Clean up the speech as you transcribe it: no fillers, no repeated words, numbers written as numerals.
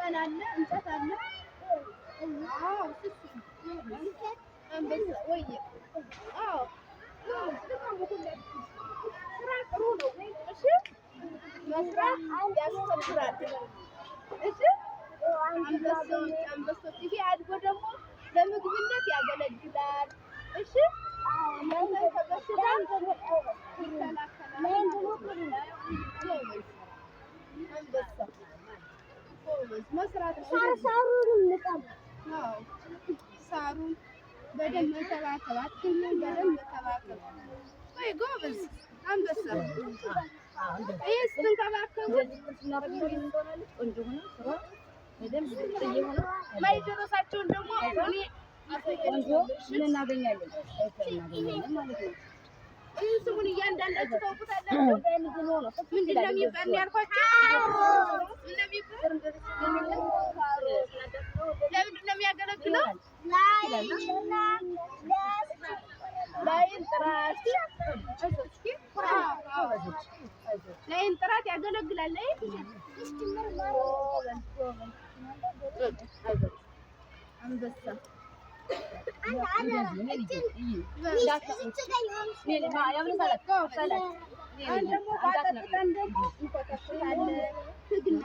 ቅጠል አለ፣ እንጨት አለ። አዎ፣ ስሱ አንበሳ ወይ፣ አዎ፣ ስራ ጥሩ ነው። እሺ፣ መስራት ያስከብራል። እሺ፣ አንበሶች አንበሶች። ይሄ አድጎ ደግሞ ለምግብነት ያገለግላል። እሺ፣ እናንተን ከበሽታ ይከላከላል። ጎበዝ አንበሳ፣ ጎበዝ መስራት ነው። አዎ፣ ሳሩን በደንብ መንከባከብ፣ አትክልቱን በደንብ መንከባከብ። ወይ ጎበዝ አንበሳ። ይህ ስትንከባከቡት ማይደረሳቸውን ደግሞ እኔ እናገኛለን ማለት ነው። ይህን ስሙን እያንዳንዳችሁ ታውቁታላችሁ። ምንድን ነው የሚባል ያልኳቸው? ምንድን ነው የሚባል? ለምንድን ነው የሚያገለግለው? ለዓይን ጥራት፣ ለዓይን ጥራት ያገለግላል። አንበሳ። አሁን ደግሞ ውሃ ጠጥተን ደግሞ እንኮተኩታለን። ትግል።